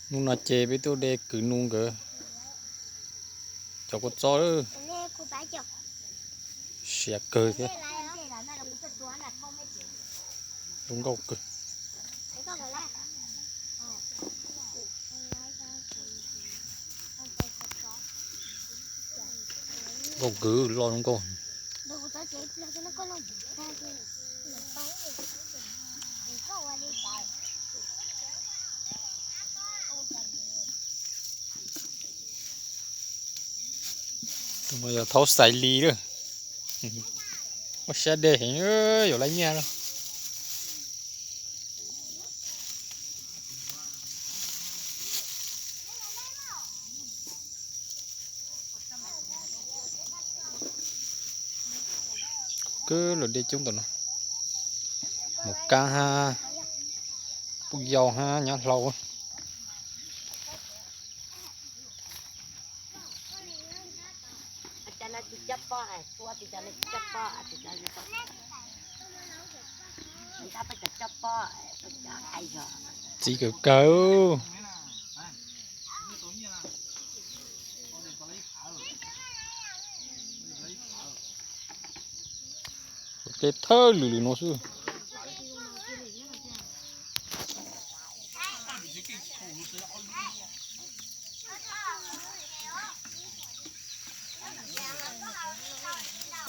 Hnub no ces peb tuaj de kwv nus nkawd cov kua txob. Siav kawg thiab. Zoo nkauj kawg. Nkauj kawg, loj zoo nkauj. Tus no yog thaub xais li lawm. Muaj siab dej heev, yuav lawv nyiaj lawm. Kawg los dej coob ntawm no. Mus kab hab, puj yau hab nyob hlau. Txiv kawg kawg. Tej thawj lwm lwm no xwb.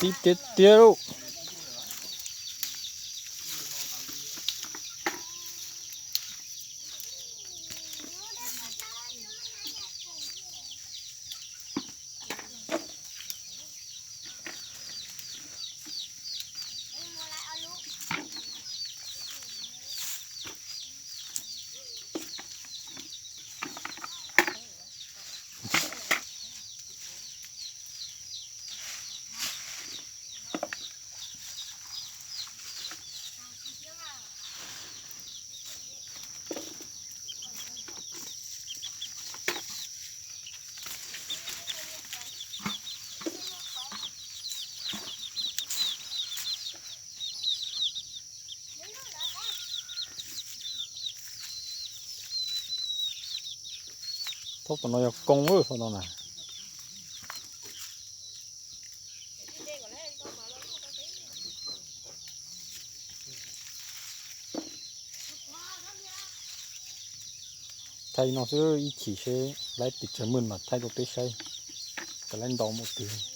Tib tiag tiag lauj. Thaub tom no yog koob lawm, thaub no na. Thaij no xwb, ib chim seb laib pes tsawg mwj mas thaij rau peb saib, kom laib ntau mus twg.